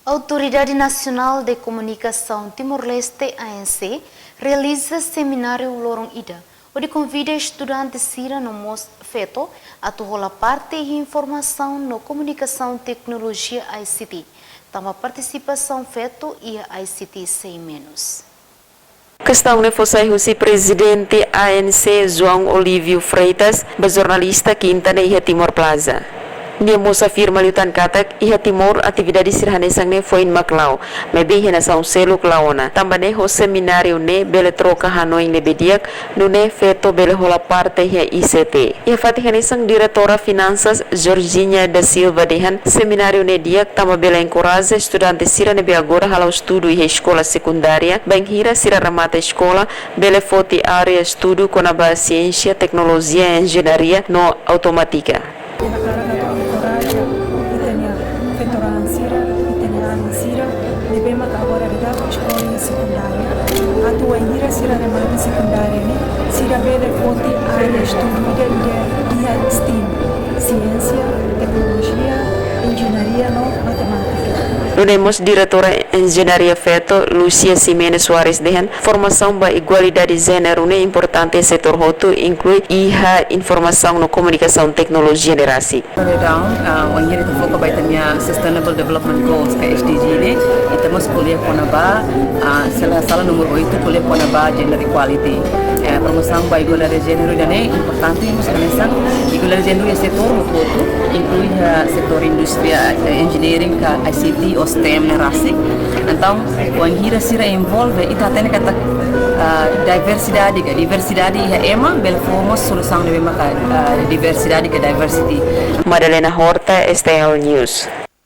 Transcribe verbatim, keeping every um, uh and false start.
Autoridade Nasionál de Komunikasaun Timor-Leste, A N C, realiza semináriu loron ida, hodi konvida estudante sira no mós feto atu hola parte iha informasaun no komunikasaun teknolojia I C T, tanba partisipasaun feto iha I C T sei menus. Kestaun ne'e fó sai husi Prezidente A N C João Olívio Freitas ba jornalista Kinta ne'e iha Timor Plaza. Nia mós afirma liután katak iha Timor atividade sira hanesan ne'e foin mak la'o, maibé iha nasaun seluk la'o ona. Tanba ne'e ho semináriu ne'e bele troka hanoin ne'ebé di'ak, nune'e feto bele hola parte iha I C T. Iha fatin hanesan, Diretora Finansas Georginha da Silva dehan semináriu ne'e di'ak tanba bele enkoraja estudante sira ne'ebé agora hala'o estudu iha eskola sekundária, bainhira sira remata eskola, bele foti área estudu kona-ba siénsia, teknolojia, enjeñaria no automátika. Ita hakarak atu enkoraja ita-nia feto-raan sira, ita-nia alin sira ne'ebé maka agora daudaun eskola sekundária, atu wainhira sira remata sekundária ne'e, sira bele foti área estudu ida-ida iha STEM, siénsia, teknolojia, enjeñaria no matemátika. Nune'e mós Diretora Enjeñaria Feto, Lúcia Ximenes Soares dehan, formasaun ba igualdade jéneru ne'e importante setór hotu, inklui iha informasaun no komunikasaun teknolojia ne'e rasik. Daudaun, ah, wainhira ita foka ba ita-nia Sustainable Development Goals ka S D G ne'e, ita mós ko'alia kona-ba, ah, se la sala númeru oitu, ko'alia kona-ba gender equality. Eh, promosaun ba igualdade jéneru ida-ne'e importante, mós hanesan igualdade jéneru iha setór hotu-hotu, inklui iha setór indústria, eh, engineering ka I C T ou STEM ne'e rasik. Entaun, wainhira sira envolve, ita hatene katak, ah, diversidade ka, diversidade iha ema bele fó mós solusaun ne'ebé maka, ah, diversidade ka, diversity. Madalena Horta, S T L News.